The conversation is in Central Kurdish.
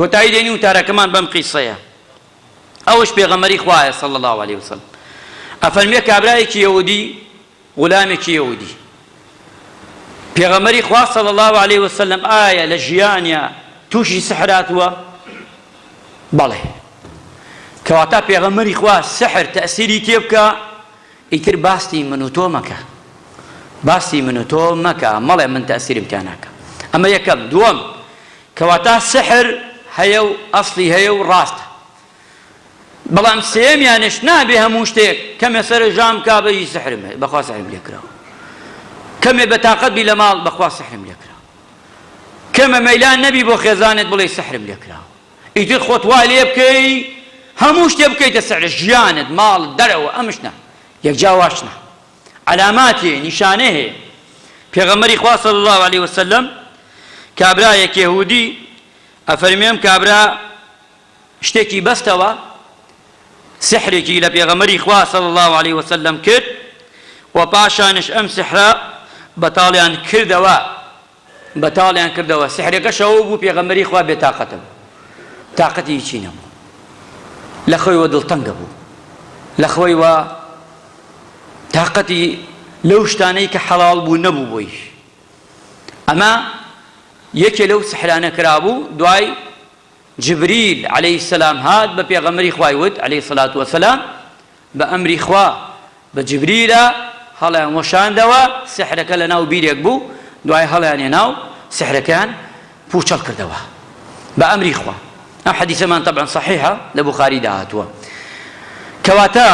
کۆتایی دێنین وتارەکەمان بەم قیسەیە ئەوش پێغەمبەری خوایە صلی الله علیه وسلم ئەفەرمێ کابرایەکی یەهودی غولامێکی یەهودی پێغەمبەری خوا صلی الله علیه وسلم ئایا لە ژیانیا تووشی سحر هاتووە بەڵێ کەواتە پێغەمبەری خوا سحر تەسیری تێ بکە ئیتر باسی من و تۆ مەکە باسی من و تۆ مەکە مەڵێ من تەسیرم تیا ناکە ئەمە یەکەم دووەم کەواتە سحر هەیە و ئەسڵی هەیە و ڕاستە بەڵام سێیەمیانش نابێ هەموو شتێک کەمێ سەر ژان بکا بەجی سحرم هەیە بەخوا سحرم لێ کراوە کەمێ بەتاقەت بی لە ماڵ بەخوا سحرم لێ کراوە کەمە مەیلان نەبی بۆ خێزانت بڵێ سحرم لێ کراوە ئیتر خۆت وا لێ بکەی هەموو شتێ بکەیتە سحر ژیانت ماڵ دەرەوە ئەمش نا یەکجا واش نا عەلامات هەیە نیشانە هەیە پێغەمبەری خوا صلی الله علیه وسلم کابرایەک یەهودی ئەفەرمێ ئەم کابرا شتێکی بەستەوە سحرێکی لە پێغەمبەری خوا صلی الله علیه وسلم کرد و پاشانش ئەم سحرە بەتاڵیان کردەوە بەتاڵیان کردەوە سحرەکەش ئەوە بوو پێغەمبەری خوا بێتاقەتە بوو تاقەتی هیچی نەبوو لە خۆیوە دڵتەنگە بوو لە خۆیوە تاقەتی لەو شتانەی کە حەڵاڵ بوو نەبوو بۆی ئەمە یەکێ لەو سحرانە کرابوو دوای جبریل علیە السلام هات بە پێغەمبەری خوای وت علیە الصلوة والسلام بە ئەمری خوا بە جبریلە هەڵیان وەشاندەوە سحرەکە لە ناو بیرێک بوو دوای هەڵیان هێنا و سحرەکەیان پوچەڵ کردەوە بە ئەمری خوا ئەم حەدیسەمان طبعا صحیحە لە بوخاریدا هاتووە کەواتە.